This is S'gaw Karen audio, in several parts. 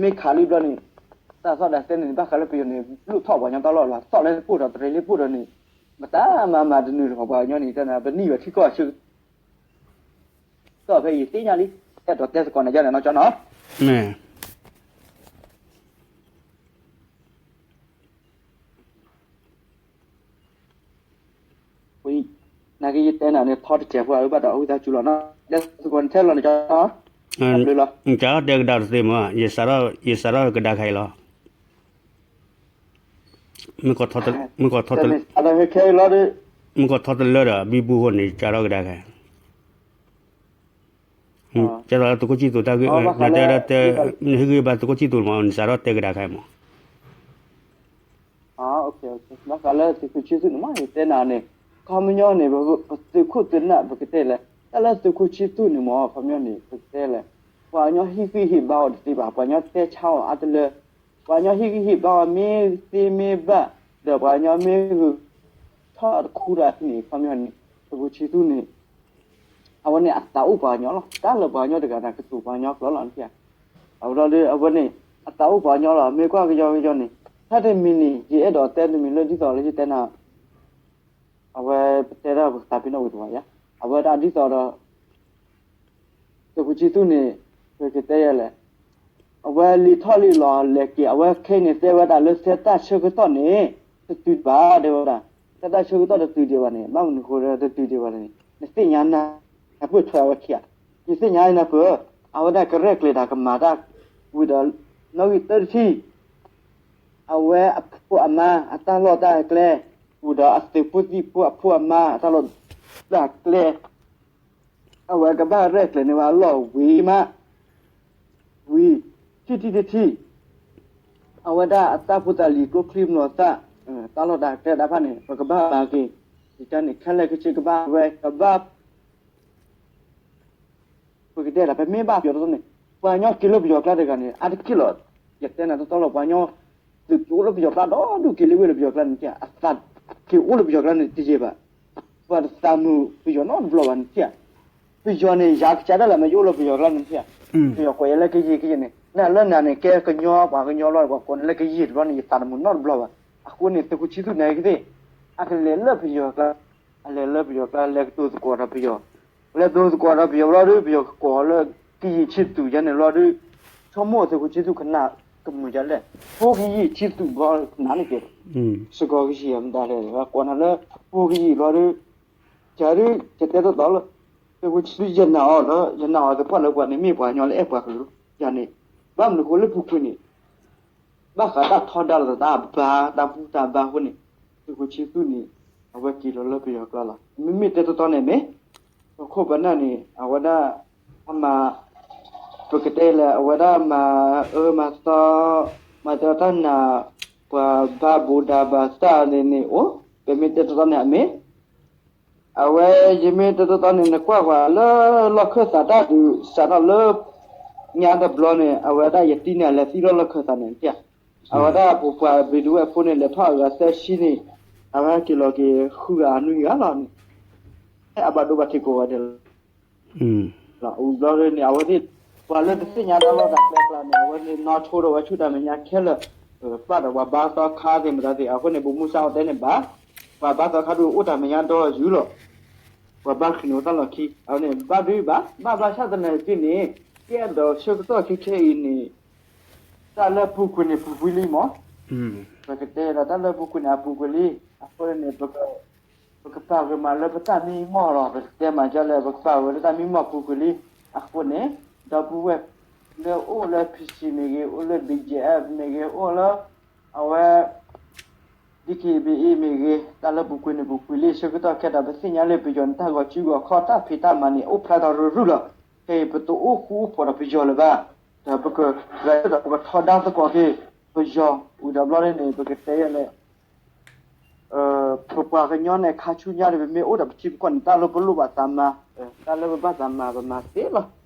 မ့ၢ်ခးလံဘျီန့ၣ်, တၢ်သီၣ်တၢ်သဲန့ၣ် ဘၣ်ဃးလၢပယီၤန့ၣ် လူၢ်ထီၣ်ပှၤကညီတၢ်လီၢ်လီၤ, သီၣ်လၢပှိၢ်ဒီးတရံးလၢပှိၢ်ဒီးန့ၣ်, ပတၢ်မၤမၤတနုာ်တခီ ပှၤကညီန့ၣ် တဲနၤ ပနံၣ်ဘၣ်ထံကီၢ်ဆၢကတီၢ် ဖဲယသ့ၣ်ညါလံ, အဲၣ်ဒိးတဲသကိးနၤယါန့ၣ်နီၢ်ကၠီနီၤ. နာ်က့ယတဲနၤန့ၣ် ထီတစဲးဖိအဘၣ်ဒီးအဝံသးစူၤလီၤနီၤ, တဲသကိးနထဲလီၤန့ၣ်ကၠီနီၤ, တၢ်ဘျုးလီၤ. နစးထီၣ်တဲကဒါတသ့မး, ယစးထီၣ်ကဒါခဲအံၤလီၤ. မ့ၢ်ကီးထီတလၢဒီး ဘံဘူဃိန့ၣ် စးထီၣ်ကဒါခဲ ကဲသိးလၢသုးခိၣ်ဆံသူးတၢ်ဂ့ၢ်, နတဲဒၣ်တဲ, နဟ့ၣ်ဂံၢ်ဘါသုးခိၣ်ဆံသူးမး နစးထီၣ်တဲကဒါခဲမး. ဘၣ်ဃးလၢသုးခိၣ်ဆံသူးန့ၣ်မး ယတဲနၤန့ၣ်, ခီပညီန့ၣ် ပသုးခိၣ်သုးနၢ်ပကတဲလဲၣ်, တၢ်လၢသုးခိၣ်ဆံသူးန့ၣ်မး ခီပညီန့ၣ် ပကတဲလဲၣ်, ပှၤကညီဟ့ၣ်ဂံၢ်ဟ့ၣ်ဘါအီၤတသ့ဘၣ်, ပှၤကညီတဲဆါအီၤအါတလၢ, ပှၤကညီဟ့ၣ်ဂံၢ်ဟ့ၣ်ဘါအီၤမ့ၢ်သ့မ့ၢ်ဘၣ်, ဒီးပှၤကညီမ့ၢ်ဂုာ်ထီၣ်တခူတၢ်န့ၣ် ခီပညီန့ၣ် သုးခိၣ်ဆံသူးန့ၣ် အဝဲန့ၣ်အသးအိၣ်ပှၤကညီလီၤ, တၢ်လၢပှၤကညီတဂၤန့ၣ် ကတိၤပှၤကညီကျိာ်လီၤနထံၣ်ဧါ. အဝဲဒီးအဝဲန့ၣ် အသးအိၣ်ပှၤကညီလီၤ, မ့ၢ်ကွၢ်ကယီကယီန့ၣ်, ဖဲတမံၤန့ၣ် ယအဲၣ်ဒိးတဲတမံၤလၢဒ်သိးလၢယတဲနၤ, အဝဲပတဲဒၣ်ပကသးပ့ၤနီၣ်ဝံၤတဝီယါ, အဝဲဒၣ်ဒ်သိးဒီး သုးခိၣ်ဆံသူးန့ၣ် ပကတဲယဲလဲၣ်, အဝဲလံထီၣ်လံလီၤလဲၤက့ၤ အဝဲခဲအံၤန့ၣ် တဲဝဲဒၣ်လၢသဲတၢ်ဆၢကတီၢ်န့ၣ် တတုၤဘၣ် တဲဝဲဒၣ်, သဲတၢ်ဆၢကတီၢ်တတုၤဒံးဘၣ်န့ၣ် ဘၣ်မနုၤဃိဒီးတတုၤဒံးဘၣ်န့ၣ် နသ့ၣ်ညါနၤ နပၢၢ်ထွဲအဝဲခံဂၤ, ယသ့ၣ်ညါနၤပၢၢ်, အဝဲဒၣ်ကရဲၣ်ကျဲၤတၢ်ကမၤတၢ်ဝံၤဒီး နီၣ်ဂံၢ်သၢတထံၣ် အဝဲအဖိအမါအတၢ်လီၢ်တၢ်ကျဲ, ဝံၤဒီးအသုးဖိသံၣ်ဖိအဖိအမါအတၢ်လီၢ်တၢ်ကျဲ အဝဲကဘၣ်ရဲၣ်ကျဲၤန့ၢ်ဝဲအလီၢ်ဝံၤမး, ဝံၤ, ထံၣ်ထံၣ်တထံၣ်, အဝဲဒၣ်အတၢ်ဖိတၢ်လံၤကျိချံမျိာ်သၣ်, တၢ်လီၢ်တၢ်ကျဲတၢ်တဖၣ်န့ၣ် ပကဘၣ်မၤက့ၤ, ယကန့ၣ် ခဲလၢာ်ကဆ့ကဘၣ်ဝဲကဘၣ် ပကတဲဒၣ် ပမ့ၢ်ဘၣ်ပယီၤတတီန့ၣ် ပှၤကညီက့ၤလၢပယီၤကျါတဂၤန့ၣ် အါတက့ၢ်လီၤ. ယတဲနၤတတီလီၤ ပှၤကညီ သုးက့ၤအိၣ်လၢပယီၤကျါဒီဒူၣ်က့ၤလံဝဲလၢပယီၤကျါန့ၣ် အသးက့ၤအိၣ်လၢပယီၤကျါန့ၣ်တယံာ်ဘၣ်. ပှၤတသးမုာ်ပယီၤနီတဘျီဘၣ်န့ၣ်ဧါ. ပယီၤန့ၣ် ယၤကစၢ်ဒၣ်လဲာ်မ့ၢ်ယအိၣ်လၢပယီၤကျါန့ၣ်ဧါ. ပယီၤကွဲးယဲလၢကယံာ်ကယံာ်န့ၣ် နလၢနၤန့ၣ် ကဲကညီ ပှၤကညီလီၤ ပှၤကိးနၤလၢကယံာ်တဘျီန့ၣ် ယသးတမုာ်နီတဘျီဘၣ်. အဃိန့ၣ် သုးခိၣ်ဆံသူၣ်န့ၣ်ကသ့ၣ် အကလဲၤလၢပယီၤကျါ အလဲၤလၢပယီၤကျါ လဲၤကတိၤသကိးဒီးပယီၤ, လဲၤကတိၤသကိးဒီးပယီၤဘျီဒုး ပယီၤကကိးလၢ ကယံာ်ဆံသူၣ်ယဲန့ၣ်ဘျီဒုး ဆိကမိၣ်သုးခိၣ်ဆံသူၣ်ကနၣ်ကမုာ်ဒ်လဲၣ်, ဖိကယံာ်ဆံသူၣ်ဘျီကနၣ်န့ၣ်က့ၤ, စကီၤကယံာ်မတၤလဲၣ် ကိးနၤလၢ ဖိကယံာ်ဘျီဒုး, ယၤဒုး ယတဲတီတီလၢ သုးခိၣ်ဆံသူၣ် ယနာ်အီၤလၢ ယနာ်အီၤသပှၢ်လၢပှၤန့ၣ်မ့ၢ်ပှၤကညီလၢအဲၣ်ပှၤကလုာ်, ယၤန့ၣ် ဘၣ်မနုၤဃိလၢပူၤကွံာ်န့ၣ် ဘၣ်ဃးတၢ်ထီဒါလိာ်သးတၢ်ဘါ တၢ်ဘူၣ်တၢ်ဘါအဃိန့ၣ် သုးခိၣ်ဆံသူၣ်န့ၣ် အဝဲက့ၤလီၤလၢပယီၤကျါလီၤ. မ့မ့ၢ်တဲတီတီန့ၣ်မ့ၢ် ပခိၣ်ပနၢ်န့ၣ် အဝဲဒၣ် အမၤ ပကတဲလၢ အဝဲဒၣ်မၤအၢမၤသီ မၤသီတၢ်နာ် ပှၤဘၣ်ဘူးဒါဘၣ်သၣ်န့ၣ်န့ၣ်အိၣ် ပမ့ၢ်တဲတီတီန့ၣ်အမ့ၢ် အဝဲယမ့ၢ်တဲတီတီန့ၣ် နကွၢ်ကွၢ်လၢလီၢ်ခၢၣ်သးတၢ်ဒုးစးထီၣ်လၢ ညါတဘျီန့ၣ် အဝဲဒၣ်ယတံၤန့ၣ် အလဲၤသံလီၤလၢခၢၣ်သးန့ၣ် အဝဲဒၣ်ပပှၤဘျံးဒဝဲၢ်ဖိန့ၣ် လဲၤထီၣ်အဂၤသၢဆံန့ၣ် အဝဲဟဲက့ၤလီၤက့ၤဃုဂၤနွံဂၤလီၤန့ၣ် ဟဲအဘၣ်ဒိဘၣ်ထံးကိးဂၤဒဲးလီၤ. ဝံၤဘျီန့ၣ် အဝဲသ့ၣ် ပှၤလၢတသ့ၣ်ညါတၢ်လီၢ်တၢ်ကျဲကျါန့ၣ် အဝဲသ့ၣ်နီၣ်ထိဒီးဝဲဆူတၢ်မဲာ်ညါခဲလၢာ် ပာ်ဒီးပှၤဘါသီခါသ့ၣ်မတၤသ့ၣ် အဃိန့ၣ် ပမူစါအီၤတဲန့ၣ်ဘၣ် ပှၤဘါသီခါဒုးအိၣ်တၢ်မဲာ်ညါဒီးယုာ်လီၤ. ပှၤဘါဃ့ၢ်န့ၣ်အိၣ်တၢ်လီၢ်ခံ အဝဲန့ၣ် ဘၣ်ဒုးဘၣ် ဘၣ်ဘၣ်ဆၣ်သနာ်က့န့ၣ် ကဲဒီးဆၢကတီၢ်ခဲခဲအံၤန့ၣ် တၢ်လၢပူၤကွံာ်န့ၣ်ပူၤကွံာ်လံမး ပကတဲဒီးတၢ်လၢပူၤကွံာ်န့ၣ် အပူၤကွံာ်လံ အဃိန့ၣ် ပကပာ်ဂၢၢ်မးလၢပတၢ်မံမီၢ်လီၤ. ပကတဲမးကလဲၣ် ပကပာ်ဂၢၢ်လၢတၢ်မံမီၢ်ပူၤကွံာ်လံ. အဃိန့ၣ် ဒီပုၢ်ဝဲၢ်လၢအိၣ်လၢ P C မ့ၢ်ဂ့ၤ, အိၣ်လၢ B G F မ့ၢ်ဂ့ၤ, အိၣ်လၢ အဝဲ DKBA မ့ၢ်ဂ့ၤ, တၢ်လၢပူၤကွံာ်န့ၣ်ပူၤကွံာ်လံ. ဆၢကတီၢ်ခဲဒီး ပသ့ၣ်ညါလၢပယီၤန့ၣ် တၢ်ဂီၤစုဂီၤခီၣ် တၢ်ဖံးတၢ်မၤန့ၣ် အိၣ်ဖျါထီၣ်ရုၢ်ရုၢ်လီၤ. ခဲအံၤပတအိၣ်ဃူအိၣ်ဖိးဒီးပယီၤလၢၤဘၣ်. ဒီးပကဂဲၤဆၢထၢၣ်ဒီးပကထီဒါသကိးက့ၤပယီၤ ဝံၤဒီးဘျီန့ၣ် ပကတဲယဲလဲၣ် ပပှၤကညီန့ၣ် ခါဆူညါန့ၣ် ပမ့ၢ်အိၣ်ဒီးပထံပကီၢ်န့ၣ် တၢ်လၢပလိၣ်ဘၣ်သးမၤ, တၢ်လၢပဘၣ်သးမၤ ပမၤသ့လီၤ.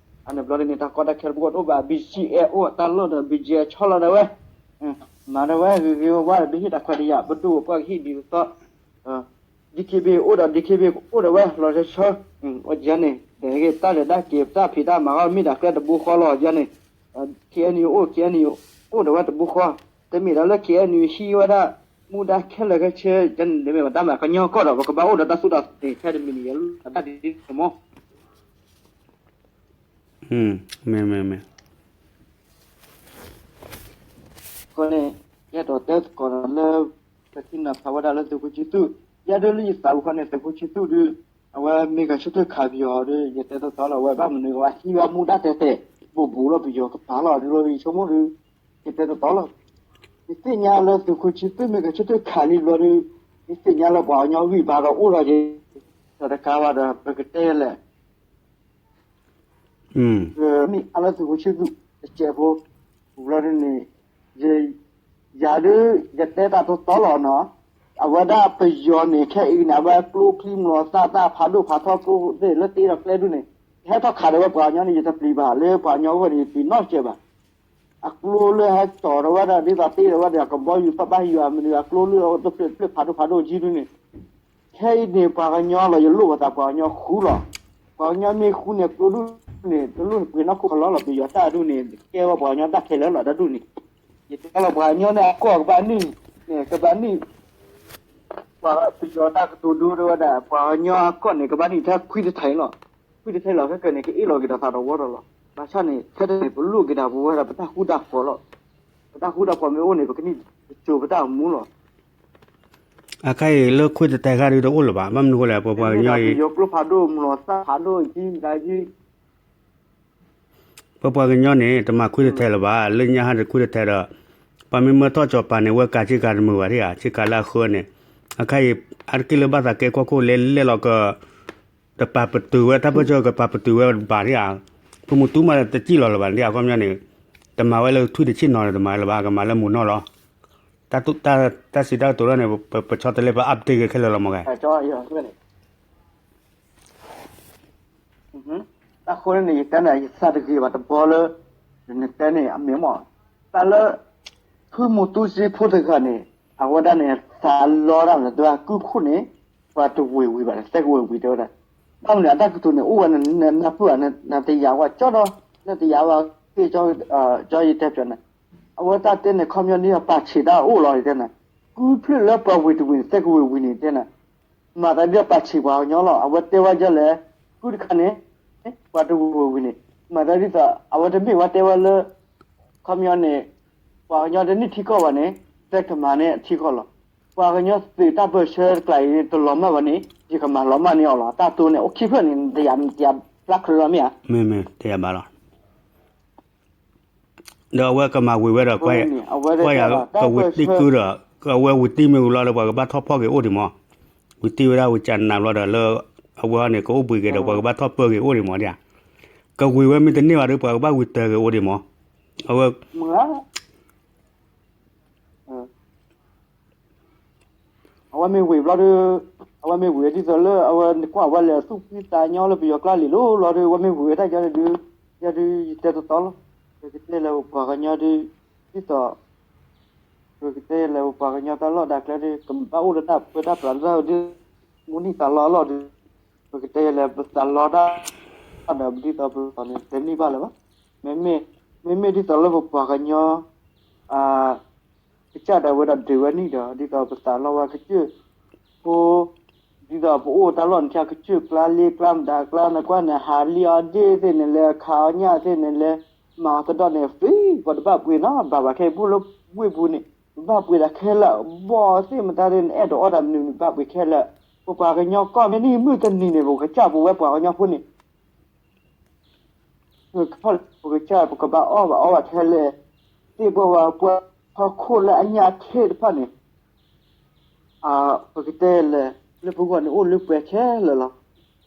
အန့ၣ်ဘျီန့ၣ် တၢ်ကီတၢ်ခဲတပူၤအိၣ်ဘၣ် BGF အိၣ်တၢ်လီၢ်ဒီး BGF ဆီလီၤဒၣ်ဝဲ, မၤဒၣ်ဝဲဂ့ၤဂ့ၤဝါဝါဒီး ပဟ့ၣ်တၢ်ခွဲးတၢ်ယာ် ပဒိၣ်ပပှၢ်ကဟံၣ်ဒ်သိး DKBA အိၣ်ဒီး DKBA အိၣ်ဒီးဝဲလီၤဆီဆီ, အန့ၣ် တၢ်လဲၤတၢ်က့ၤ တၢ်ဖံးတၢ်မၤဂီၢ် မ့ၢ်တၢ်ကျဲတဘိဃီလီၤ. န့ၣ် KNU အိၣ် KNU အိၣ်ဒီးဝဲတဘိဃီ, တမ့ၢ်ဒီးလၢ KNU ဟံးဝဲဒၣ် မူဒါခဲလၢာ်ခဲဆ့ တမ့ၢ်ဘၣ်တၢ်မၤကညီကီၢ်ဒီး ပကဘၣ်အိၣ်ဒီးတၢ်သူၣ်တၢ်သးန့ၣ် ခဲတမံၤန့ၣ် ယလၢတၢ်ဒ်န့ၣ်မ့ၢ် မ့ၢ် မ့ၢ် မ့ၢ် အဃိန့ၣ် ယအဲၣ်ဒိးတဲသကိးဒီးလၢ ပထံၣ်နီၤဖးဝဲဒၣ်လၢသုးခိၣ်ဆံသူၣ်, ယဲဒၣ်လၢယသးပူၤခီန့ၣ် သုးခိၣ်ဆံသူၣ်ဒုး အဝဲမ့ၢ်ဂဲၤဆၢထၢၣ်ခးပယီၤဒီး ယတဲတီတီလီၤ အဝဲဘၣ်မနုၤအဝဲဟံးဝဲမူဒါတဲာ်တဲာ် ဘူးဘူးလီၤပယီၤကပၤလီၤဒုးလီၤ ယဆိကမိၣ်ဒုး ယတဲတီတီလီၤ. ယသ့ၣ်ညါလၢသုးခိၣ်ဆံသူၣ်မ့ၢ်ဂဲၤဆၢထၢၣ်ခးလံဘျီဒုး ယသ့ၣ်ညါလၢပှၤကညီဂံၢ်ဘါဒီးအိၣ်ဒီးယၤ ဒီးတကးဘၣ်ဒီး ပကတဲလဲၣ် မ့ၢ်အါလၢသုးခိၣ်ဆံသူၣ်တစဲးဖိ ဘျီဒုးန့ၣ် ယၤဒုး ယတဲတၢ်တီတီလီၤနီၤ, အဝဲဒၣ်ပယီၤန့ၣ် ခဲအံၤန့ၣ် အဝဲကျိချံမျိာ်သၣ်တၢ်ဖးဒိၣ်ဖးထီကျိသ့ၣ်လၢတ့ဒီးကျဲဒုးန့ၣ် ယဟဲထီၣ်ခးဒီးဝဲပှၤကညီန့ၣ် ယတပျံၤဘၣ် လၢပှၤကညီအဂီၢ်န့ၣ် ယပျံၤနီတစဲးဘၣ်. အကျိလၢဟဲကၠီၤဒီးဝဲဒၣ် ဒ်သိးတ့ဒီးဝဲဒၣ်ကဘီယူၤ ပဘၣ်ဟံးယွၤမနုၤ အကျိလၢအတဖျၢၣ်တဖျၢၣ်ဖးဒိၣ်ဖးဒိၣ်ကံဒုးန့ၣ် ခဲအံၤန့ၣ် ပှၤကညီလီၤ ယလိၣ်ဘၣ်သးပှၤကညီဃူလီၤ. ပှၤကညီမ့ၢ်ဃူန့ၣ် ကျိဒုးန့ၣ် တလိၣ်ပှ့ၤနီၢ်ခိၣ်ခလီလီၤ ပယီၤတၢ်ဒုးန့ၣ် ကဲဝဲပှၤကညီတၢ်ခဲလၢာ်လီၤ တၢ်ဒုးန့ၣ် ယတဲလီၤပှၤကညီန့ၣ် အကီၢ်ကဘၣ်နုာ်န့ၣ် ကဘၣ်နုာ် ပှၤပယီၤတၢ်ကတိၤဒိဒီးဝဲဒၣ် ပှၤကညီအကီၢ်န့ၣ် ကဘၣ်နုာ်ထဲခွံတထံၣ်လီၤ. ခွံတထံၣ်လီၤ ခဲကနံၣ်န့ၣ် ကအ့ၣ်လိာ်က့ၤဒီးသးဒီးဝီဒီးလီၤ. ဘၣ်ဆၣ်န့ၣ် ထဲတန့ၣ် ပလိၣ်က့ၤဒၣ်ပဝဲဒၣ်ပတၢ်ဃူတၢ်ဖိးလီၤ. ပတၢ်ဃူတၢ်ဖိးမ့ၢ်အိၣ်န့ၣ် ပကနံၣ်ကစိၤပတၢ်မူလီၤ. အခါအံၤလၢခွံတထံၣ်ခါဒုးတအိၣ်လၢၤဘၣ် ဘၣ်မနုၤဃိလဲၣ် ပပှၤကညီအံၤ ယိၤကျိဖးဒိၣ်မျိာ်သၣ်ဖးဒိၣ်ကံမတၤကံ ပပှၤကညီန့ၣ် တမၤခွံတထံၣ်လၢၤဘၣ် လၢညါဟးတခွံတထံၣ်ဒီး ပှၤမ့ၢ်မၢထီၣ်ကၠီၤပၤန့ၣ် ဝဲကၤဆ့ကၤတမုာ်ဘၣ်ဒ်ဧါ ဆ့ကၤလၢအဃၢန့ၣ် အခါအံၤ အါတက့ၢ်လၢဘၣ်သးကဲကီၢ်ခိၣ်လဲၤလဲၤလီၤက တပာ်ပတုာ်ဝဲ တၢ်ပၢၢ်ဆၢကပာ်ပတုာ်ဝဲဘၣ်ဒ်ဧါ ပမုၢ်တူမးတစံၣ်လီၤလၢၤဘၣ်ဒ်ဧါ အခီပညီန့ၣ် တမၤဝဲလၢထွံၣ်တဆံၣ်နီၤန့ၣ် တမၤလၢၤဘၣ် ကမၤလၢမုၢ်နီၢ်လီၤ. တၢ်စံးတၢ်ကတိၤလၢန့ၣ် ပဆီတလဲပ update က့ၤခဲလၢာ်လီၤမ့ၢ်ဂ့ၤ တၢ်ဃိန့ၣ် ယတဲန့ၣ် ယသးတဂ့ၤဘၣ်တဘီလၢ နတဲန့ၣ် အမ့ၢ်မ့ၢ် တၢ်လၢ ဖုမူတူစ့ဖိတဂၤန့ၣ် အဝဲဒၣ်န့ၣ် သးလီတၢ်မနုၤ တၢ်ကုၢ်ခိၣ်န့ၣ် ပှၤတဝ့ၢ်ဝံၤဘၣ် သဲကဝ့ၢ်ဝံၤတဲဝဲဒၣ် ဘၣ်မနုၤအတၢ်ကတိၤန့ၣ် အိၣ်ဝဲနနၢ်ပၢၢ်ဧါ နတယာ်ဝဲကၠီဒီး နတယာ်ဝဲကၠီ ကၠီယတဲပၠးန့ၣ် အဝဲတၢ်တဲန့ၣ် ခီပညီန့ၣ် ပာ်ဆံးတၢ်အိၣ်လီၤ ယတဲန့ၣ် ကုၢ်ဖျၢၣ်လၢပှၤဝ့ၢ်တဝ့ၢ်န့ၣ် သဲကဝ့ၢ်ဝံၤန့ၣ် တဲန့ၣ် မၤသးဒ်ပာ်ဆံးပှၤကညီလီၤ အဝဲတဲဝဲဒ်လဲၣ် ကုၢ်တခါန့ၣ် ပှၤတဝ့ၢ်ဝံၤန့ၣ် မၤသးဒ်သိး အဝဲတမ့ၢ်ဝဲတဲဝဲလၢ ခီပညီန့ၣ် ပှၤကညီတန့ၢ်ထံကီၢ်ဘၣ်န့ၣ် တဲကမၤန့ၢ်အထံကီၢ်လီၤ. ပှၤကညီသုးတၢ်ပၢၢ်ဆၢတကျါအံၤန့ၣ် တလီၤမၢ်ဘၣ်န့ၣ် ယကမၤလီၤမၢ်န့ၢ်အီၤလီၤ. တၢ်တိၢ်န့ၣ် အိၣ်ခံဖျၢၣ်န့ၣ် တယၤ တယၤဖျါဖျါလီၤမ့ၢ်ဧါ. မ့ၢ်မ့ၢ် တယၤဘၣ်လီၤ. ဒီးအဝဲကမၤဝံၤဝဲဒီး ကွၢ်ယၤ ကဝံၤတံၢ်ကုဒီး အဝဲဝံၤတံၢ်မ့ၢ်ဝံၤလီၤဒီး ပှၤကဘၣ်ထီၣ်ဖီၣ်က့ၤအိၣ်ဒံးမး. ဝံၤတံၢ်ဝဲဒၣ်ဝံၤကနၣ်ဘျီဒီးလၢ အဝဲန့ၣ် ကအိၣ်ဘှံးက့ၤဒီး ပှၤကဘၣ်ထီၣ်ပၢၢ်က့ၤအိၣ်ဒံးမးဒ်ဧါ. ကဝံၤဝဲမ့ၢ်တန့ၢ်ဘၣ်ဒီး ပှၤကဘၣ်ဝံၤတၢၤက့ၤအိၣ်ဒံးမး. အဝဲ အဝဲမ့ၢ်ဝံၤဘျီဒီး အဝဲမ့ၢ်ဝံၤဒ်သိးလၢ အဝဲနကွၢ်ဝဲလဲၤသူၣ်ဖှံသးညီလၢပယီၤကျါလံာ်လိၤလီၤဒီး အဝဲမ့ၢ်ဝံၤဝဲတၢ်ယၤန့ၣ်ဒုး ယၤဒုးယတဲတီတီလီၤ. ပကတဲလၢပပှၤကညီဒုး ဒ်သိး ပကတဲလၢပပှၤကညီတၢ်လီၢ်ဒၣ်ကျဲဒုး ကဘၣ်အိၣ်လၢတၢ်ပၢတၢ်ပြးတၢ်ဒုး မူနံၣ်သးလီအလီၢ်ဒုး ပကတဲလၢပသးလီတၢ် ဒီးဒ်သိးပသးန့ၣ် တန့ၢ်ဘၣ်လၢၤဘၣ်. မ့မ့ၢ် မ့မ့ၢ်ဒ်သိးလၢပပှၤကညီ အ ကစၢ်ဒၣ်ဝဲဒီးဒုးဝဲနံၣ်ဒီး ဒ်သိးပသးလီဝဲကစၢၢ်ဖိ ဒ်သိးပအိၣ်တၢ်လီၢ်န့ၣ် ကစၢၢ်ကျါလ့ကျါမတၤကျါ နကွၢ်န့ၣ် ဟးလံအီၤဒ့ၣ်သ့ၣ်န့ၣ်လဲၣ် ခးအီၤညၣ်သ့ၣ်န့ၣ်လဲၣ် မၤအီၤတဒီန့ၣ် သ့ပှၤတဘၣ်ပှ့ၤနီတဘျီဘၣ် ခဲအံၤပအိၣ်လၢဝ့ၢ်ပူၤန့ၣ် ပဘၣ်ပှ့ၤဒၣ်ခဲလၢာ် ဘီၣ်သ့ၣ်မတၤသ့ၣ်န့ၣ် အဲၣ်ဒိးအီၣ်တၢ်မနုၤမနုၤဘၣ်ပှ့ၤခဲလၢာ် ပပှၤကညီကီၢ်မ့ၢ်နံၣ်မုၢ်တနံၤန့ၣ် ပကစၢ်ပဝဲပှၤကညီဖိန့ၣ် ပကစၢ်ပကဘၣ်အီၣ်ဘၣ်အီဘၣ်ထဲလဲၣ် သ့ၣ်ပဝဲပှၤဟီၣ်ခိၣ်လၢအညၣ်အထ့တဖၣ်န့ၣ် ပကတဲလဲၣ် လၢပဂီၢ်န့ၣ်အိၣ်လၢပှဲၤခဲလၢာ်လီၤ.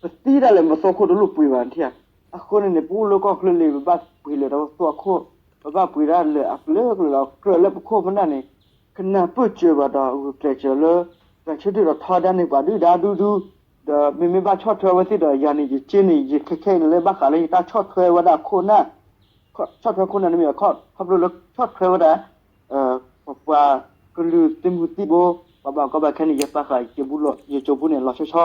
ပသံဒၣ်လဲာ် ပသိခိၣ်တလိၣ်ပှ့ၤဘၣ်ထံၣ်ဧါ. အဃိန့ၣ်န့ၣ် ပအိၣ်လၢကီၢ်ချၢလံ ပဘၣ်ပှ့ၤလၢတၢ်သိအခိၣ် ပဘၣ်ပှ့ၤဒၣ်လၢအကလုာ်ကလုာ်လီၤ. ကြၢးလၢပခိၣ်ပနၢ်န့ၣ် ကနၢ်ပၢၢ်စၢၤဘၣ်ဒီး ဂုာ်ကျဲးစၢးလၢ တၢ်ဆၢထၢၣ်ဒီးထီဒါန့ၢ်ပှၤဒုၣ်ဒါဒူဒူ ဒီးမ့မ့ၢ်ဘၣ်ဆီၣ်ထွဲဝဲသ့ၣ်ဒီး ယၤန့ၣ် ယက့န့ၣ် ယခဲခဲအံၤန့ၣ်လၢဘၣ်ဃးလၢယတၢ်ဆီၣ်ထွဲဝဲဒၣ်ခိၣ်နၢ် ဆီၣ်ထွဲခိၣ်နၢ်န့ၣ်မ့ၢ် ခီဖျိလၢဆီၣ်ထွဲဝဲဒၣ် ပပှၤကလုာ်သုးမုၢ်သံၣ်ဘိ ပှၤဘၣ်ကီဘၣ်ခဲန့ၣ် ယပာ်ဃာ်ယကၠိပူန့ၣ် လီၤဆီဆီ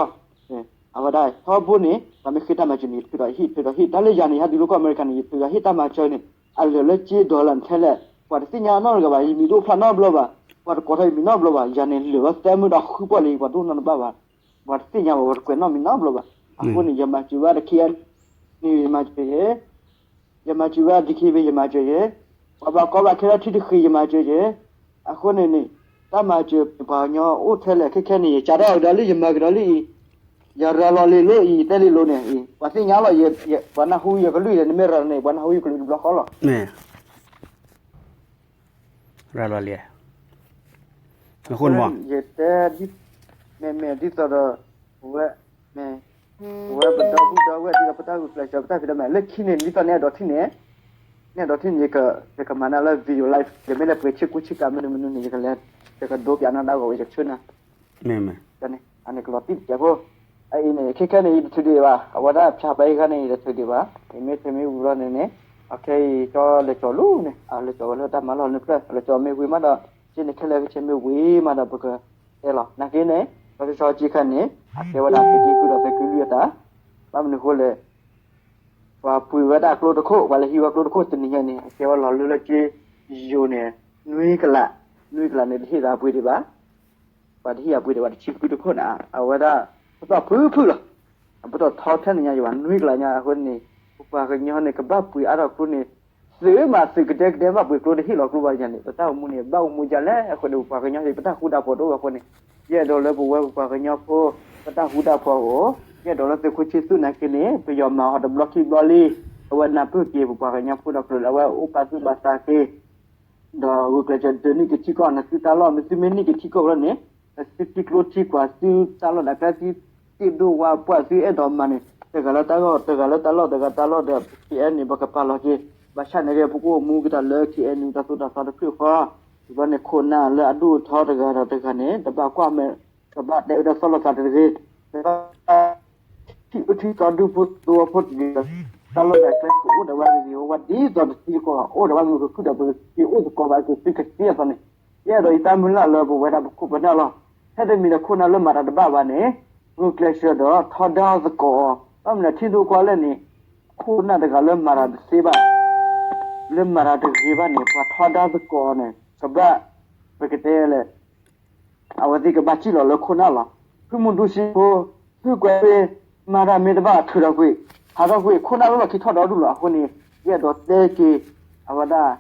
အဝဲဒၣ် ထီဘိန့ၣ် ပှၤမ့ၢ်ဃ့တၢ်မၤစၢၤန့ၣ် ထုးဒီးဟ့ၣ် ထုးဒီးဟ့ၣ် တၢ်လၢယၤန့ၣ် ယဟဲတုၤလၢကီၢ်အမဲရကၤန့ၣ် ယထုးဒီးဟ့ၣ်တၢ်မၤစၢၤန့ၣ် အလၢာ်လၢက့ဒီးလၢနထဲလဲၣ်, ပှၤတသ့ၣ်ညါနီတဂၤဘၣ်, ယမံၤတအိၣ်ဖျါနီတဘျီဘၣ်, ပှၤတကိးထီၣ်ယမံၤနီတဘျီဘၣ်, ယၤန့ၣ်လၢာ်ဝဲသၢမုၢ်ဒီးဃုပီၣ်လံ, ပှၤတအိၣ်နီတဘၣ်ဘၣ်, ပှၤတသ့ၣ်ညါဘၣ်, ပှၤတကွဲးနီတမံၤနီတဘျီဘၣ်. အဃိန့ၣ် ယမၤစၢၤဝဲတခ့ ယမၤစၢၤယဲ, ယမၤစၢၤဝဲ DKBA ယမၤစၢၤယဲ, ပှၤဘၣ်ကီဘၣ်ခဲလၢထံတဃ့ယမၤစၢၤယဲ, အဃိန့ၣ်န့ၣ် တၢ်မၤစၢၤပှၤကညီအိၣ်ထဲလဲၣ်ခဲခဲန့ၣ် ယကးထီၣ်ကဒီးလံ ယမၤကဒီးလံအံၤ, ယရၤလီၤလံလိၣ်အံၤ တဲလံလိၤန့ၣ်အံၤ ပှၤသ့ၣ်ညါလီၤ, ပှၤနၢ်ဟူယကလုၢ်ဒီး နမ့ၢ်ရၤန့ၣ် ပှၤနၢ်ဟူယကလုၢ်တဘျီဃီလီၤ. မ့ၢ် ရၤလီၤလံ, အဃိန့ၣ် ယတဲ မ့မ့ၢ်ဒ်သိးဒီး ပဝဲ မ့ၢ် ပဝဲပဒီပုၢ်ဒီဝဲၢ်ဒ်သိးပတၢ်ဂုာ်ကျဲးစၢး ပတၢ်ဖံးတၢ်မၤ လၢခံန့ၣ် ဒ်သိးနအဲၣ်ဒိးထံၣ်န့ၣ်, နအဲၣ်ဒိးထံၣ်န့ၣ် ယကမၤနၤလၢ video live ယမ့ၢ်လဲၤပှ့ၤဆ့ကူဆ့ကၤမနုၤမနုၤန့ၣ် ယကလဲၤ ယကဒိပၠးနၤဒၣ်ဂီၤဝဲ ယကဆှၢနၤ မ့ၢ်မ့ၢ် န့ၣ် အန့ၣ်ကလီၤတံၢ်တစဲးဖိ, အအံၤန့ၣ် ခဲခဲန့ၣ် ယတထုးဒံးဘၣ်, အဝဲဒၣ်ဖၠးပှၤအံၤခါန့ၣ် ယတထုးဒံးဘၣ်, ယမ့ၢ်ထုးမ့ၢ်ဝံၤလီၤန့ၣ်န့ၣ်, အခဲအံၤ ကၠီလဲၤကၠီၤလူၤန့ၣ် အလဲၤကၠီၤဝဲလၢတၢ်မၤလီၢ်န့ၣ်ဖျၢၣ် အလဲၤကၠီၤမ့ၢ်ဝံၤမးဒီး က့န့ၣ်ခဲလၢာ်ကဆ့မ့ၢ်ဝံၤမးဒီး ပကတဲလီၤ နာ်က့န့ၣ် ပှၤကဆီက့ခါန့ၣ် အကဲဝဲဒၣ်သုးက့ဃုာ်ဒီးသုးက့လွံၢ်အတၢ်, ဘၣ်မနုၤဃိလဲၣ် ပှၤပှ့ၤဝဲဒၣ်ကျိတခိၣ် ပှၤလဲၤဟံးဝဲကျိတခိၣ်တနံၤညါန့ၣ် အကဲဝဲလီၤလၢလၢက့ယိၤန့ၣ် နွံကလး, နွံကလးန့ၣ် တဟ့ၣ်သးပှ့ၤဒံးဘၣ်, ပှၤတဟ့ၣ်အပှ့ၤဒံးဘၣ်တဆံဃုတခိၣ်န့ၣ် အဝဲဒၣ် ပသီၣ်ဖုၣ်ဖုၣ်လီၤ, အပတီၢ်ထီထဲန့ၣ်ညါယဘၣ် နွံကလးညါအဃိန့ၣ် ပပှၤကညီန့ၣ် ကဘၣ်ပှ့ၤအါထီၣ်ကျိန့ၣ် သုးမးသုးကဒဲကဒဲဘၣ်ပှ့ၤကျိတဟ့ၣ်လီၤကျိဘၣ်ယၤန့ၣ် ပတၢ်အိၣ်မူန့ၣ် ဘၣ်အိၣ်မူဒ်လဲၣ်အဃိန့ၣ် ပပှၤကညီန့ၣ် ပတၢ်ဃူတၢ်ဖိးတအိၣ်အဃိန့ၣ် ယအဲၣ်ဒိးလၢပဝဲပပှၤကညီဖိ ပတၢ်ဃူတၢ်ဖိးအိၣ်, ယအဲၣ်ဒိးလၢသုးခိၣ်ဆံသူၣ်နာ်က့န့ၣ် ပယီၤမၤအီၤတဘျီခံဘျီလံ, အဝဲနၢ်ပၢၢ်က့ၤပပှၤကညီဖိဒီးကျိၤလၢအဝဲအိၣ်ပာ်သူၣ်ပာ်သးက့ၤ ဒီးဂုာ်ကျဲးစၢးဒုးနံၣ်ကထံကီၢ်န့ၣ် သုတၢ်လီၢ်မ့ၢ် သုမ့ၢ်နံၣ်ကထံကီၢ်ဘျီန့ၣ် သုထံကျိထံကွၢ် သုတၢ်လီၢ်တၢ်ကျဲ သုတ့ဒိၣ်ဝါပှၢ် သုအဲၣ်ဒိးမၤန့ၣ် တဂၤလၢတၢ်ဂီၢ် တဂၤလၢတၢ်လီၢ် တဂၤတၢ်လီၢ်ဒီး ပက့အဲၣ်န့ၣ် ပကပာ်လီၤက့ၤ ဘၣ်ဆၣ်န့ၣ်က့ ပကအိၣ်မူကတၢၢ်လၢ KNU တၢ်သိၣ်တၢ်သီတဖျၢၣ်ဃီ ဘျီန့ၣ် ခိၣ်နၢ်လၢအဒိၣ်အထီတဂၤဒီးတဂၤန့ၣ် တဘၣ်ကွၢ်မဲာ် တဘၣ်တဲအၢတၢ်သီၣ်လိာ်သးတဂ့ၤ တဘၣ် ထံၣ်အၢထံၣ်သီဒူဖိသဝီဖိတဂ့ၤ, တၢ်လီၢ်တၢ်ကျဲကအိၣ်ဒီးဝဲဂ့ၤဂ့ၤဝါဝါ ဒ်သိးတသံတကီၢ် အိၣ်ဒီးဝဲမုၢ်ကခုၣ်ဒီး ပကက့ၤအိၣ်သကိးဘၣ်က့ၤသုကသ့အသိးန့ၣ်, ယအဲၣ်ဒိးယတၢ်မုၢ်လၢ်လၢပဝဲဒၣ်ပခိၣ်ပနၢ်လီၤ. ထဲတမံၤဒီးခိၣ်နၢ်လၢမၤတၢ်တဘၣ်ဘၣ်န့ၣ် ဂုာ်ကျဲးစၢးဒီးထီဒါသကိးအီၤ, ဘၣ်မနုၤထံဒိၣ်ကွၢ်လဲၣ်န့ၣ် ခိၣ်နၢ်တဂၤလၢမၤတၢ်တသ့ဘၣ် လၢမၤတၢ်တဂ့ၤဘၣ်န့ၣ် ပှၤထီဒါသကိးအီၤန့ၣ် ကဘၣ် ပကတဲလဲၣ် အဝဲသ့ၣ်ကဘၣ်စံၣ်လီၤလၢခိၣ်နၢ်လီၤ. ဖုမူဒူစ့ဖိ ဖုကွဲးဝ့ၢ် မၤတၢ်မ့ၢ်တဘၣ်ထုးထီၣ်ကွံာ် ဟးထီၣ်ကွံာ် ခိၣ်နၢ်လၢလီၢ်ခံထီၣ်ဒီဒူၣ်လီၤ. အဃိန့ၣ် ယအဲၣ်ဒိးတဲက့ၤ အဝဲဒၣ်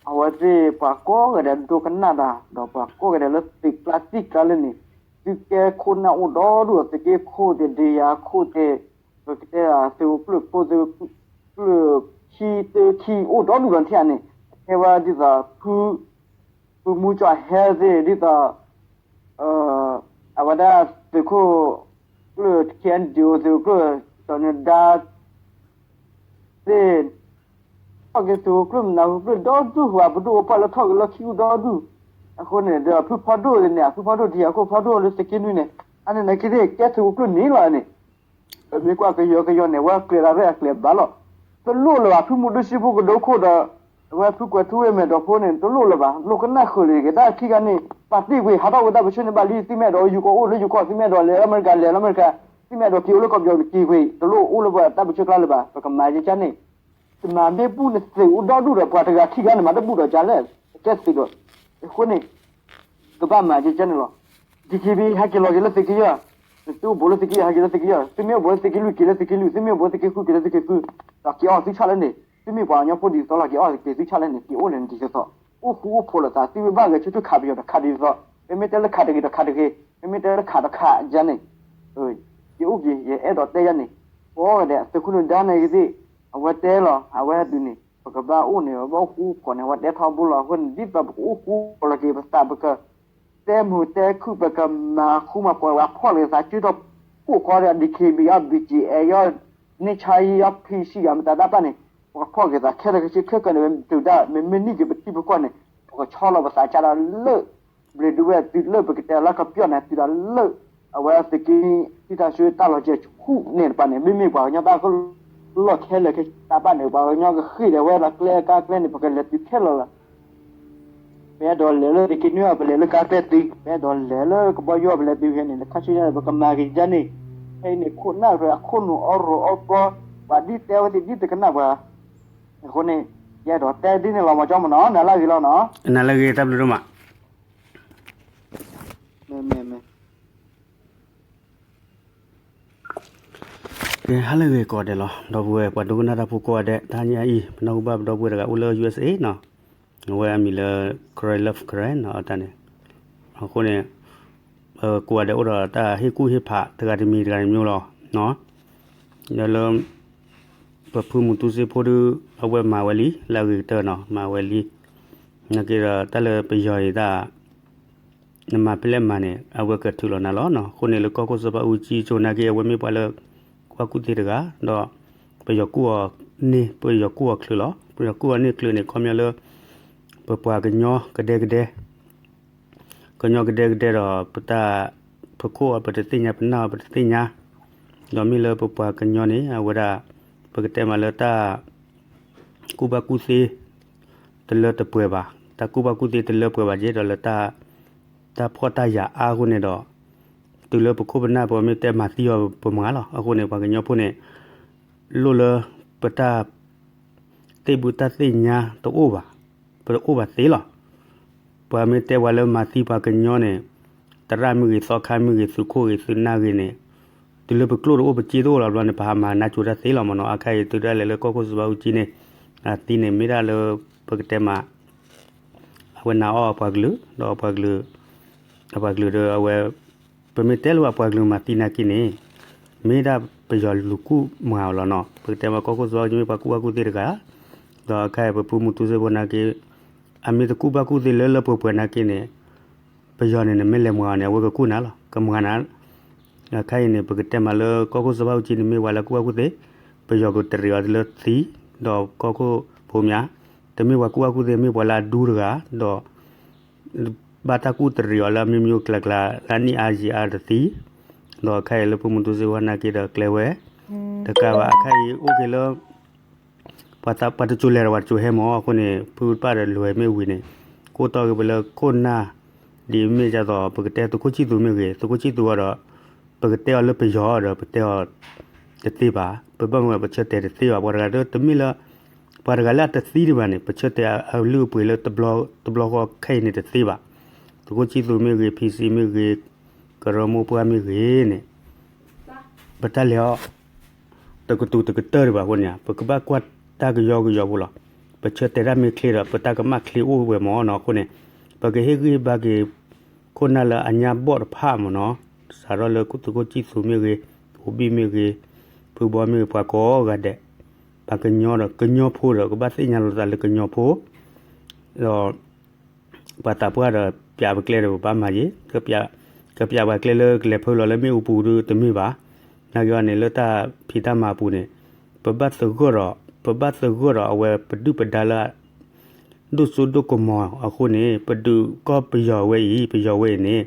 အဝဲသ့ၣ်ပှၤကိးဂၤဒဲးဒိကနၣ်တၢ် ဒီးပှၤကိးဂၤဒဲးလၢသုးကျါသံၣ်ကျါလၢန့ၣ် သုကဲခိၣ်နၢ်အိၣ်ဒီဒူၣ်ဒီး သုးက့ခိၣ်သ့ၣ် ဒုးယၤခိၣ်သ့ၣ် ပကတဲသုးခိၣ်ကျၢၢ်ဖိ သုးခိၣ်ကျၢၢ်ခံသုးခံအိၣ်ဒီဒူၣ်ဒီးထံၣ်ဧါန့ၣ် အထဲဝဲဒ်သိး ဖုမူကၠီဟဲသ့ၣ် ဒ်သိး အဝဲဒၣ်သုးခိၣ်ကျၢၢ် KNDO သုးခိၣ်ကျၢၢ် စီၤနဒါသ့ၣ် ထီၣ်က့ၤသုးခိၣ်ကျၢၢ်မနုၤ သုးခိၣ်ကျၢၢ်ဒီဒူၣ် ပှၤပဒိၣ်ပှၢ်လၢထီၣ်က့ၤလၢခံအိၣ်ဒီဒူၣ် အဃိန့ၣ်ဒီး ဖုဖီဒိၣ်န့ၣ် ဖုဖီဒိၣ်တယၤခိၣ်ဖီဒိၣ်လၢသုးက့နွံန့ၣ် အန့ၣ်န့ၣ်က့ၤကဲသုးခိၣ်ကျၢၢ်န့ၣ်လီၤန့ၣ် ပမ့ၢ်ကွၢ်ကယီကယီန့ၣ် ဝဲကျဲၤလၢရဲၣ်အကျဲၤဘၣ်လီၤ. တလိၣ်လၢၤဘၣ် ဖုမူဒူစ့ဖိကဒိခိၣ်ဒီး အဝဲဖုကွဲးထူဝ့ၢ်မဲာ်ဒိးဖိန့ၣ် တလိၣ်လၢၤဘၣ် လိၣ်ကနၣ်ဃုာ်လၢၤတဂ့ၤ တၢ်ခံဂၤန့ၣ် ပာ်တ့ၢ်ကွံာ် ဟးထီၣ်ဝဲတၢ်ပၢဆှၢန့ၣ်ဘၣ်လံ သုမ့ၢ်အဲၣ်ဒိးယူၤကီၢ်အိၣ်လၢယူၤကီၢ် သုမ့ၢ်အဲၣ်ဒိးလဲၤလၢအမဲရကၤ လဲၤလၢအမဲရကၤ သုမ့ၢ်အဲၣ်ဒိးက့ၤအိၣ်လၢကီၢ်ပယီၤက့ၤကွံာ် တလိၣ်အိၣ်လၢပတၢ်ပၢဆှၢကျါလၢၤဘၣ် ပကမၤယကါန့ၣ် တမၤမ့ၢ်ဘူၣ်နသုးအိၣ်ဒီဒူၣ်ဒီး ပှၤတဂၤခံဂၤန့ၣ် မၤတဘူၣ်ဒီးကါလဲၣ် ကဲသုးဒီး အဃိန့ၣ် ကဘၣ်မၤယကါန့ၣ်လီၤ. DKBA ဟဲက့ၤလီၤက့ၤလၢသုးက့ယဲၢ် သုအိၣ်ဘူးလၢသုးက့ယဲၢ် ဟဲက့ၤလၢသုးက့ယဲၢ် သုမ့ၢ်အိၣ်ဘူးလၢသုးက့လွံၢ် က့ၤလၢသုးက့လွံၢ် သုမ့ၢ်အိၣ်ဘူးလၢသုးက့ဃု က့ၤလၢသုးက့ဃု ဒီးက့ၤအီၣ်သုဆၣ်လၢန့ၣ် သုမ့ၢ်ပှၤကညီဖိဒ်သိးလီၤ က့ၤအီၣ်က့ၤသုဆၣ်လၢန့ၣ် က့ၤအိၣ်န့ၣ်ဒ်သိးသိး အိၣ်ဃူအိၣ်ဖိးလိာ်သး သုမ့ၢ်ဘၣ်ဂဲၤဆၢထၢၣ်ခးပယီၤဒီးခးဒ်သိးသိး မ့မ့ၢ်တဲလၢခးတဂ့ၤဒီးခးတဂ့ၤ မ့မ့ၢ်တဲလၢခးဒီးခးယါန့ၣ် ယအိၣ်က့ၤ ယအဲၣ်ဒိးတဲယါန့ၣ် ကိးဂၤဒဲး သုးခိၣ်နၢၤဒါန့ၣ်ဂ့ၤသ့ၣ် အဝဲတဲလီၤ အဝဲဒုးန့ၣ် ပကဘၣ်အိၣ်န့ၣ် ပဘၣ်အိၣ်ဃူအိၣ်ဖိးန့ၣ် အဝဲတဲထီဘိလီၤ အဃိန့ၣ် ဒ်သိးပကအိၣ်ဃူအိၣ်ဖိးလီၤက့ၤပသး ပကတဲမုာ်တဲခုၣ် ပကမၤဃူမၤဖိး ပှၤဖီၣ်လိာ်သး ကၠုထီၣ်ဖှိၣ်ဃီဒီး DKBA အီၤ BGF အီၤ နံၣ်ဆါယံၤအီၤ ဖံဆံယၤ မတၤဒၣ်ပၣ်န့ၣ် ပကဖီၣ်က့ၤသးခဲလၢာ်ခဲဆ့ခဲကၢန့ၣ် ဝဲတုၤဒၣ် မ့မ့ၢ်နံၣ်က့ၤပထံပကီၢ်န့ၣ် ပကဆီလီၤပသးကါဒီးလၢ ဘျ့ဒုဝဲၢ်တုၤလၢပကတဲလၢကပျီၢ်န့ၣ် တုၤဒၣ်လၢ အဝဲသ့ၣ်က့ၤ ထံတၢ်ဆှၢတၢ်လီၤစဲၤဆူၣ်န့ၣ်တပၤန့ၣ် မ့မ့ၢ်ပှၤကညီဘၣ်ကလီၢ်ခဲလၢာ်ခဲဆ့တၢ်ဘၣ်န့ၣ် ပှၤကညီကဃ့ၢ်ဒီးဝဲလီၤကျဲကါကျဲန့ၣ် ပကလဲၤတုၤခဲလၢာ်လီၤ ပအဲၣ်ဒိးလဲၤလၢသုးက့နွံ ပလဲၤလၢကါကျဲတုၤ ပအဲၣ်ဒိးလဲၤလၢကဘီယူၤ ပလဲၤတုၤဖဲန့ၣ် တခါဆူညါ ပကမၤက့ၤယါန့ၣ် ဖဲအံၤန့ၣ် ခိၣ်နၢ်ဖဲအခိၣ်နူာ်အီၣ်ရီးအီၣ်သီ ပှၤဒ်တဲဝဲသ့ၣ်ဒ်တကနၣ်ပှၤ အဃိန့ၣ် ယအဲၣ်ဒိးတဲဒ်န့ၣ်လီၤ မ့ၢ်ကၠီမနီၤ နၤလၢအဂ့ၤလီၤနီၤ. နၤလၢအဂ့ၤ တၢ်ဘျုးဒိၣ်မး. ကဲ ဟါလၢအဂ့ၤကိးဂၤဒဲးလီၤ ဒီပုၢ်ဝဲၢ် ပှၤဒိကနၣ်တၢ်ဖိကိးဂၤဒဲး တဟါညါအံၤ ပနၢ်ဟူဘၣ်ပဒီပုၢ်ဝဲၢ်တဂၤအိၣ်လၢ ယူႇအၢၣ်စ်ၡ့ၣ် နီၤ. အဝဲအမံၤလၢ Karen Love Karen နီၤ အတၢ်န့ၣ်. အဃိန့ၣ် ကိးဂၤဒဲးအိၣ်ဒီးတၢ်ဟ့ၣ်ကူၣ်ဟ့ၣ်ဖးတဂၤတမံၤတဂၤတမံၤလီၤ. ဒီးလၢ ပဖုမူတူစ့ဖိဒုး အဝဲမၤဝဲလံ လၢအဂ့ၤကတၢၢ်နီၤ မၤဝဲလံ. နာ်က့ဒီးတၢ်လၢပယီၤအံၤတၢ် နမၤဖဲလဲၣ်မၤန့ၣ် အဝဲကထုးလီၤနၤလီၤနီၤ. အဃိန့ၣ်လၢကီၢ်ခိၣ်စီၤဘးအူကၠံအစိၤနာ်က့ အဝဲမ့ၢ်ပှၤလၢ ကူၣ်ဘၣ်ကူၣ်သ့တဂၤ ဒီး ပယီၤကူၣ်အီၤန့ၢ် ပယီၤကူၣ်အီၤချုးလီၤ. ပယီၤကူၣ်အီၤန့ၢ်ချုးန့ၣ် ခီပညီလၢ ပပှၤကညီကဒဲကဒဲ ကညီကဒဲကဒဲဒီး ပတၢ် ပခိၣ်အီၤပတသ့ၣ်ညါ ပနၢ်အီၤပတသ့ၣ်ညါ, ဒီးမ့ၢ်လၢပပှၤကညီန့ၣ် အဝဲဒၣ် ပကတဲမးလၢတၢ် ကူၣ်ဘၣ်ကူၣ်သ့ တလၢတပှဲၤဘၣ်, တၢ်ကူၣ်ဘၣ်ကူၣ်သ့တလၢပှဲၤဘၣ်က့ၤဒီးလၢ တၢ်ဖှီၣ်တၢ်ယာ်အါအဃိန့ၣ်ဒီး တုၤလၢပခိၣ်ပနၢ်ပမ့ၢ်တဲမၤသံအီၤပမၤလီၤ. အဃိန့ၣ် ပှၤကညီဖိန့ၣ် လိၣ်လၢ ပတၢ် သ့ၣ်ဘုတၢ်သ့ၣ်ညါတအိၣ်ဘၣ်, ပတအိၣ်ဘၣ်သ့လီၤ. ပှၤမ့ၢ်တဲပှၤလၢမၤသံပှၤကညီန့ၣ် သရၣ်မ့ၢ်ဂ့ၤ သီခါမ့ၢ်ဂ့ၤ သုးခိၣ်ဂ့ၤ သုးနၢ်ဂ့ၤန့ၣ် တုၤလၢပကျိၣ်တအိၣ်ပစ့တအိၣ်လီၤဘျီန့ၣ် ပဟးမၤနါစိၤတၢ်သ့လီၤမ့ၢ်နီၤ. အခါအံၤ တုၤဒၣ်လဲာ်လၢကီၢ်ခိၣ်စီၤဘးအူကၠံန့ၣ် အသံန့ၣ် မ့ၢ်ဒၣ်လၢ ပကတဲမး အဝဲနာ်အီၤအပှၤကလုာ် ဒီးအပှၤကလုာ် အပှၤကလုာ်ဒီးအဝဲ ပမ့ၢ်တဲလၢအပှၤကလုာ်မၤသံနာ်က့န့ၣ် မ့ၢ်ဒၣ်ပယီၤလူၤကူၣ်မၤအီၤလီၤနီၤ. ပကတဲမးကီၢ်ခိၣ်စီၤဘးအူကၠံမ့ၢ်ပှၤကူၣ်ဘၣ်ကူၣ်သ့တဂၤ ဒီးအခါအံၤပဖုမူတူစ့ဖိနာ်က့ အမ့ၢ်တကူၣ်ဘၣ်ကူၣ်သ့လၢလၢပှဲၤပှဲၤနာ်က့န့ၣ် ပယီၤန့ၣ် နမ့ၢ်လဲၤမၤအီၤန့ၣ် အဝဲကကူၣ်နၤလီၤ ကမၤနၤ အခါအံၤန့ၣ် ပကတဲမးလၢကီၢ်ခိၣ်စီၤဘးအူကၠံန့ၣ် မ့ၢ်ပှၤလၢကူၣ်ဘၣ်ကူၣ်သ့ ပယီၤကတရံးအီၤလၢသံ ဒီးကီၢ်ခိၣ်ဖိမး တမ့ၢ်ပှၤကူၣ်ဘၣ်ကူၣ်သ့ မ့ၢ်ပှၤလၢအဒူတဂၤ ဒီး ဘၣ်တၢ်ကူၣ်တရံးအီၤလၢအမံၤမံၤကျါကျါ လၢအနံၣ်အါယံာ်အါတသံ ဒီးအခါအံၤလၢဖုမူတူစ့ဖိနာ်က့ဒီးကျဲဝဲ တကးဘၣ်အခါအံၤအိၣ်က့ၤလၢ ပှၤတစိၤလဲၤဒီးပှၤတစိၤဟဲမး အဃိန့ၣ် ဖုတပၣ်ဒီးလဲၤမ့ၢ်ဝံၤန့ၣ် ကိၢ်တီၢ်က့ၤပလၢခိၣ်နၢ် ဒ်မ့ၢ်ဒ်သိး ပကတဲသုးခိၣ်ဆံၣ်သူးမ့ၢ်ဂ့ၤ သုးခိၣ်ဆံၣ်သူးအီၤဒီး ပကတဲအီၤလၢပယီၤဒီး ပတဲအီၤတသ့ဘၣ် ပဘၣ်မ့ၢ်ပဆၢတဲာ်တသ့ဘၣ် ပှၤတဂၤဒီးတမ့ၢ်လၢ ပှၤတဂၤလၢအတသံဒံးဘၣ်န့ၣ် ပဆၢတဲာ်အလုၢ်အပှ့ၤလၢ တဘျီဃီခဲအံၤန့ၣ်တသ့ဘၣ် သုးခိၣ်ဆံၣ်သူးမ့ၢ်ဂ့ၤ ဖံစံမ့ၢ်ဂ့ၤ ကရၢမိၢ်ပှၢ်မ့ၢ်ဂ့ၤန့ၣ် ပတၢ်လဲၤအီၤ တကတူးတကတၢၢ်ဒံးဘၣ်အဃိန့ၣ် ပကဘၣ်ကွၢ်တၢ်ကယီကယီဖိလီၤ. ပဆၢတဲာ်တၢ်မ့ၢ်ချ့ဒီး ပတၢ်ကမၣ်ချ့အိၣ်ဝဲမ့ၢ်နီၤ အဃိန့ၣ် ပကဟ့ၣ်ဂံၢ်ဟ့ၣ်ဘါက့ၤ ခိၣ်နၢ်လၢအညါဘီၣ်တဖၣ်မ့ၢ်နီၤ စးထီၣ်လၢသုးခိၣ်ဆံၣ်သူးမ့ၢ်ဂ့ၤ ဖိဘံၣ်မ့ၢ်ဂ့ၤ ဖုဘီမ့ၢ်ဂ့ၤ ပှၤကိးဂၤဒဲး ပှၤကညီဒီး ကညီဖိဒီး ကဘၣ်သ့ၣ်ညါလိာ်သးလၢကညီဖိ ဒီး ပှၤသးပှၢ်ဒီး ပျးပကျဲဒီးပဘၣ်မၤယ့ၤ ကပျးပှၤကျဲလၢကလဲၤဖၢလီၤလၢမ့ၣ်အူပူၤဒုးတမ့ၢ်ဘၣ်. နာ်က့အီၤန့ၣ် လၢတၢ်ဖံးတၢ်မၤအပူၤန့ၣ် ပဘၣ်သဂၢၢ်ဒီး ပဘၣ်သဂၢၢ်ဒီးအဝဲပဒုၣ်ပဒါလၢ ဒိၣ်စိဒိၣ်ကမီၤအဃိန့ၣ် ပဒုးကီၢ်ပယီၤဝဲအံၤ ပယီၤဝဲအံၤန့ၣ်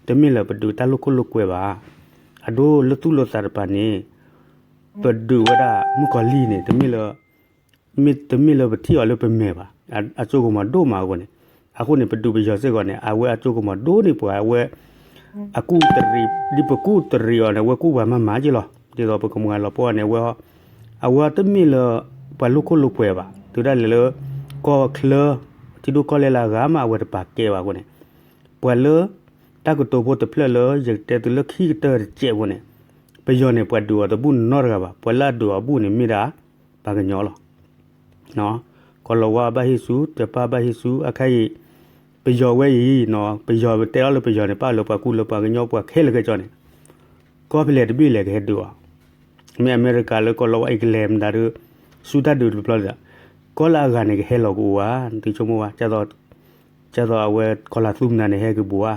တမ့ၢ်လၢပဒုးတၢ်လိာ်ခိၣ်လိာ်ကွဲဘၣ်. အဒိလၢသူၣ်လၢသးတပၤန့ၣ် ပဒုးဝဲဒၣ်မုၣ်ကီၤလံၢ်န့ၣ် တမ့ၢ်လၢ မ့ၢ်တမ့ၢ်လၢပထံၣ်အီၤလၢပမဲာ်ဘၣ်, အစိကမီၤဒိၣ်မးအဃိန့ၣ်, အဃိန့ၣ် ပဒုးပယီၤစ့ၢ်ကီးန့ၣ် အဝဲအစိကမီၤဒိၣ်န့ၢ်ပှၤ, အဝဲ အကူၣ်တရံး, ဒ်ပကူၣ်တရံးအီၤန့ၣ် အဝဲကူၣ်ပှၤမးမးက့လီၤ. ဒ်သိးပကမၤလီၤပှီၢ်န့ၣ် အဝဲ အဝဲတမ့ၢ်လၢ ပှၤလိာ်ခိၣ်လိာ်ကွဲဘၣ်, တုၤဒၣ်လဲာ်လၢ ကီၢ်ချၢ ထံဒိၣ်ကီၢ်လဲၢ်လၢအဂၤမး အဝဲတပာ်ကဲဘၣ်အဃိန့ၣ်, ပှၤလၢ တၢ်ကတိၤဖိတဖျၢၣ်လၢ ယကတဲသုလၢခံကတၢၢ်တစဲးဖိန့ၣ်, ပယီၤန့ၣ် ပှၤဒုးအီၤတဘူၣ်နီတဂၤဘၣ်, ပှၤလၢအဒုးအီၤဘူၣ်န့ၣ်မ့ၢ်ဒၣ် ပှၤကညီလီၤ. ကီၢ်လီၤဝါဘၣ်ဟ့ၣ်ဆူ, တပၢ်ဘၣ်ဟ့ၣ်ဆူ, အခါအံၤ ပယီၤဝဲအံၤ, ပယီၤတဲအီၤလၢပယီၤန့ၣ် ပာ်လၢပှၤကူၣ်လၢပှၤကညီပှၤခဲလၢာ်ခဲဆ့န့ၣ်, ကီၢ်ဖဲလဲၣ်တဘ့ၣ်လဲၣ်ကဟဲဒုးအီၤ, မ့ၢ်အမဲရကၤလၢကီၢ်လီၤဝါအံၤကလဲၤမတၤဒီး ဆူတၢ်ဒုးတဘျီဒီး, ကီၢ်လၢအဂၤန့ၣ်ကဟဲလီၤကအိၣ်ဧါ, သုဆိကမိၣ်ဝဲ, ကၢ်သိးအဝဲကီၢ်လၤသူမတၤန့ၣ် ဟဲက့ၤဘူးဧါ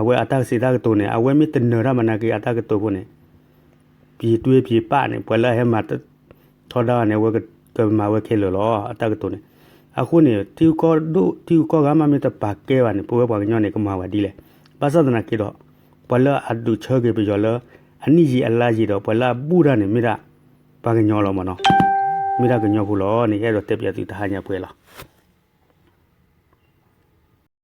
အဝဲအတၢ်ကစံးတၢ်ကတိၤန့ၣ် အဝဲမ့ၢ်တနၢၤတၢ်မနၤက့ၤအတၢ်ကတိၤဖိန့ၣ်, ပံၤတွ့ပံၤပာ်န့ၣ် ပှၤလၢအဟဲမၤထီဒါန့ၣ် အဝဲကမၤဝဲခဲလၢာ်လီၤ အတၢ်ကတိၤန့ၣ်. အဃိန့ၣ် ထံဂုၤကီၢ်ဂၤမးမ့ၢ်တပာ်ကဲဘၣ်န့ၣ် ပဝဲပှၤကညီန့ၣ် ကမၤဝဲဒ်လဲၣ်. ဘၣ်ဆၣ်သနာ်က့ဒီး ပှၤလၢအဒုးဆၢက့ၤပယီၤလၢ အနံၣ်ယံာ်အလါယံာ်ဒီး ပှၤလၢအဘူၣ်တၢ်န့ၣ် မ့ၢ်ဒၣ် ပှၤကညီလီၤမ့ၢ်နီၤ, မ့ၢ်ဒၣ်ကညီဖိလီၤန့ၣ် ယအဲၣ်ဒိးတဲပျးသုတဟါညါပှဲၤလီၤ.